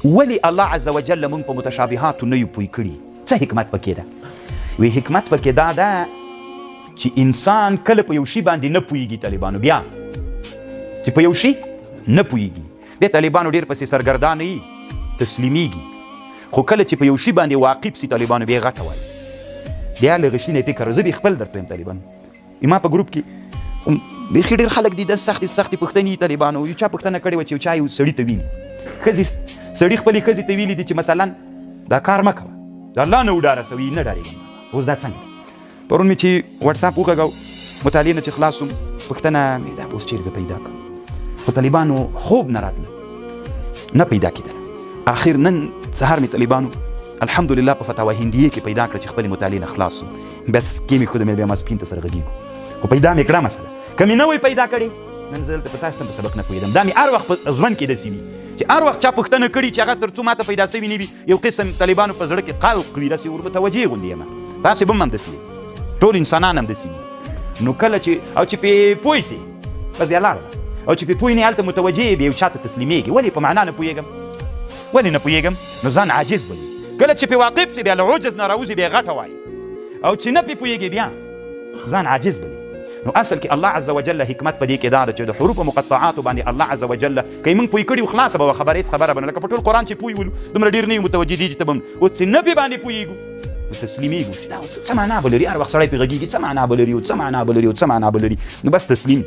ولې الله عز وجل مونږ په متشابهاتو نه یو پوه کړي؟ څه حکمت پکې ده؟ وی حکمت پکې دا ده چې انسان کله په یو شي باندې نه پوهیږي، طالبانو بیا چې په یو شي نه پوهیږي، بیا طالبانو ډیر پسې سرګردانه یي، تسلیمیږي. خو کله چې په یو شي باندې واقف سي، طالبانو بیا غټه وایي، بیا له غشي نه فکر. زه به خپل درته وایم، طالبانو ما په ګروپ کې بیخي ډېر خلک دي، د سختې سختې پوښتنې. طالبانو یو چا پوښتنه کړې وه چې یو چا یو سړي ته ویلي، ښځې سړي خپلې ښځې ته ویلي دي چې مثلا دا کار مه کوه، د الله نه وډاره سوي، نه ډارېږم. اوس دا څنګه؟ پرون مې چې واتساپ وغږاو، مطالعې نه چې خلاص شوم، پوښتنه مې دا اوس چیرې زه پیدا کړم؟ خو طالبانو خوب نه راتله، نه پیدا کېدله. اخر نن سهار مې طالبانو الحمدلله په فتاوا هندیه کې پیدا کړه چې خپلې مطالعې نه خلاص شوم، بس کې مې ښوده، مې بیا ماسپښین ته سره غږېږو. خو پیدا مې کړه. مسله که مې نه وای پیدا کړې، نن زه دلته په تاسو ته په سبق نه پوهېدم. دا مې هر وخت په ژوند کې داسې وي چې هر وخت چا پوښتنه کړي چې هغه تر څو ماته پیدا سوي نه وي، یو قسم طالبانو په زړه کې قلق وي، داسې ور متوجه غوندې یم. تاسې به هم همداسې، ټول انسانان همداسې دي. نو کله چې او چې پې پوه سي، بس بیا لاړه، او چې پې پوه نه، هلته متوجه بیا یو چاته تسلیمېږي. ولې په معنا نه پوهېږم؟ ولې نه پوهېږم؟ نو ځان عاجز بولي. کله چې پې واقف سي، بیا له عجز نه راوځي، بیا غټه وایي، او چې نه پې پوهېږي، بیا ځان عاجز بولي. نو اصل کې الله عز وجل حکمت په دې کې دا ده چې د حروف مقطعاتو باندې الله عز وجل که موږ پوه کړي، خلاصه به خبره، هېڅ خبره به نه. لکه په ټول قرآن چې پوه ولو، دومره ډېر نه یو متوجه دي چې ته به اوس چې نه پې باندې پوهېږو، نو تسلیمېږو چې دا څه معنا به لري. هر وخت سړی پې غږېږي، څه معنا به لري او څه معنا به لري او څه معنا به لري، نو بس تسلیم.